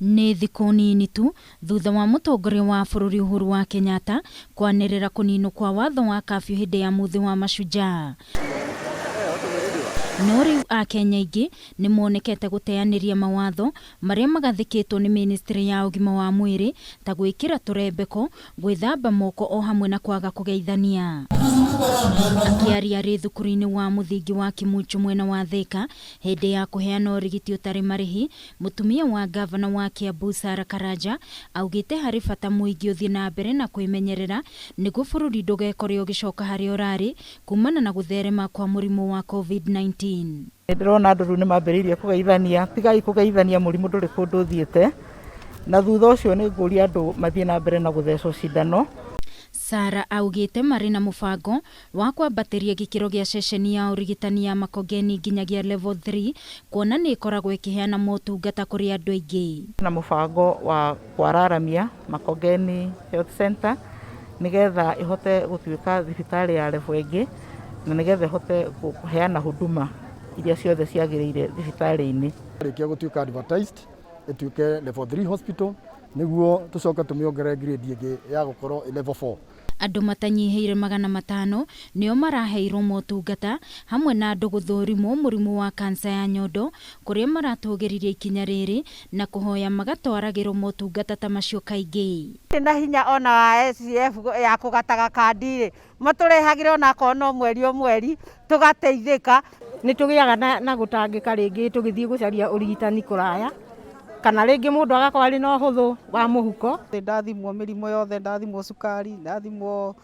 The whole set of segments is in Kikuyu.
Nĩ thikũ nini tu thutha wa mũtongoria wa bũrũri Uhuru wa Kenyatta kwanĩrĩra kũninwo kwa watho wa kafyu hĩndĩ ya mũthĩ wa Mashujaa. No rĩu Akenya aingĩ nĩ monekete gũteanĩria mawatho marĩa magathĩkĩtwo nĩ ministry ya ũgima wa mwĩrĩ ta gwĩkĩra tũrembeko, gwĩthamba moko o hamwe na kwaga kũgeithania. Akĩaria arĩ thukuru-inĩ wa mũthingi wa Kimuchu mwena wa Thika hĩndĩ ya kũheana ũrigiti ũtarĩ marĩhi, mũtumia wa ngavana wa Kiambu Sarah Karanja augĩte harĩ bata mũingĩ ũthiĩ na mbere na kwĩmenyerera nĩguo bũrũri ndũgekore ũgĩcoka harĩa ũrarĩ kumana na gũtherema kwa mũrimũ wa COVID-19. Ndĩrona andũ rĩu nĩ mambĩrĩirie kũgeithania, tigai kũgeithania, mũrimũ ndũrĩ kũndũ ũthiĩte. Na thutha ũcio nĩ ngũria andũ mathiĩ na mbere na gũthecwo cindano. Sarah augĩte marĩ na mũbango wa kwambatĩria gĩkĩro gĩa ceceni ya ũrigitani ya Makongeni nginyagia level 3 kuona nĩ ĩkoragwo ĩkĩheana motungata kũrĩ andũ aingĩ. Na mũbango wa kwararamia Makongeni Health Center nĩgetha ĩhote gũtuĩka thibitarĩ ya level ĩngĩ na nĩgetha ĩhote kũheana huduma iria ciothe ciagĩrĩire thibitarĩ-inĩ. Rĩkia gũtuĩka advertised ĩtuĩke level 3 hospital nĩguo tũcoke tũmĩongerere grade ĩngĩ ya gũkorwo level 4. Andũ matanyihĩire 500 nĩo maraheirwo motungata hamwe na andũ gũthũrimwo mũrimũ wa kansa ya nyondo kũrĩa maratũgĩririe ikinya rĩrĩ na kũhoya magatwaragĩrwo motungata ta macio kaingĩ. Na hinya ona wa SCF ya kũgataga kandi rĩ, matũrehagĩre ona akorwo no mweri o mweri tũgateithĩka. Nĩ tũgĩaga na gũtangĩka rĩngĩ tũgĩthiĩ gũcaria ũrigitani kũraya kana rĩngĩ mũndũ agakorwo arĩ na ũhũthũ wa mũhuko. Ndathimwo mĩrimũ yothe, ndathimwo cukari, ndathimwo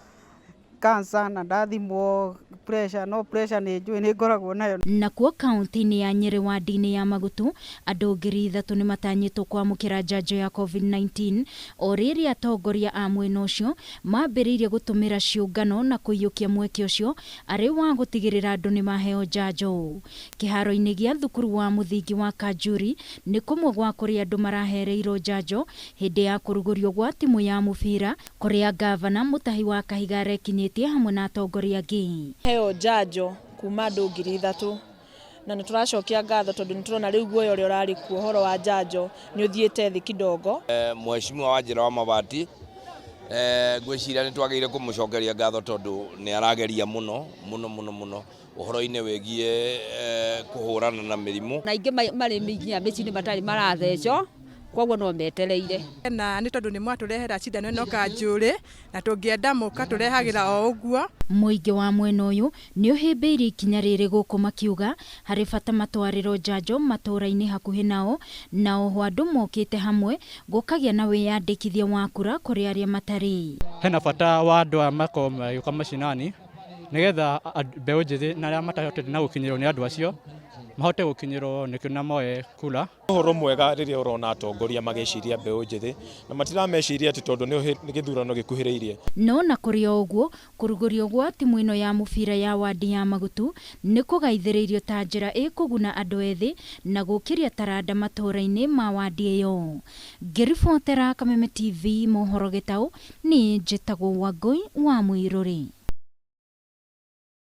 cancer na ndathimwo pressure, no pressure nĩ njũĩ nĩ ngoragwo nayo. Nakuo kaunti-inĩ ya Nyĩrĩ wadi-inĩ ya Magutu andũ 3,000 nĩ matanyĩtwo kwamũkĩra njanjo ya COVID-19 o rĩrĩa atongoria a mwena ũcio mambĩrĩirie gũtũmĩra ciũngano na kũiyũkia mweke ũcio arĩ wa gũtigĩrĩra andũ nĩ maheo njanjo. Kĩharo-inĩ gĩa thukuru wa mũthingi wa Kanjuri nĩ kũmwe gwa kũrĩa andũ marahereirwo njanjo hĩndĩ ya kũrugũrio gwa timu ya mũbira kũrĩa gavana Mutahi wa Kahiga arekinyĩtie hamwe na atongoria angĩ. Heo njanjo kuma andũ 3,000 na nĩ tũracokia ngatho tondũ nĩ tũrona rĩu guoya ũrĩa ũrarĩ kuo ũhoro wa njanjo nĩ ũthiĩte thĩ kidogo. Mheshimiwa wa Njĩra wa Mabati ngwĩciria nĩ twagĩrĩire kũmũcokeria ngatho tondũ nĩ arageria mũno mũno mũno mũno ũhoro-inĩ wĩgiĩ kũhũrana na mĩrimũ. Na aingĩ marĩ nginya mĩciĩ-inĩ matarĩ marathecwo, koguo no metereire. Na nĩ tondũ nĩ mwatũrehera cindano ĩno Kanjũrĩ na tũngĩenda mũkatũrehagĩra o ũguo. Mũingĩ wa mwena ũyũ nĩ ũhĩmbĩirie ikinya rĩrĩ gũkũ makiuga harĩ bata matwarĩrwo njanjo matũũra-inĩ hakuhĩ nao, na oho andũ mokĩte hamwe gũkagĩa na wĩyandĩkithia wa kura kũrĩ arĩa matarĩ. Hena bata wa andũ aya makorwo magĩũka macinani nĩgetha mbeũ njĩthĩ na arĩa matahotete na gũkinyĩrwo nĩ andũ acio mahote gũkinyĩrwo nĩkĩo na moe kura. Ũhoro mwega rĩrĩa ũrona atongoria magĩciria mbeũ njĩthĩ na matirameciria atĩ tondũ nĩ gĩthurano gĩkuhĩrĩirie. No na kũrĩ o ũguo kũrugũrio gwa timu ĩno ya mũbira ya wadi ya Magutu nĩ kũgaithĩrĩirio ta njĩra ĩkũguna andũ ethĩ na gũkĩria taranda matũũra-inĩ ma wadi ĩyo. Ngĩribotera Kameme TV mohoro Gĩtaũ, niĩ njĩtagwo Wangũi wa Mũirũrĩ.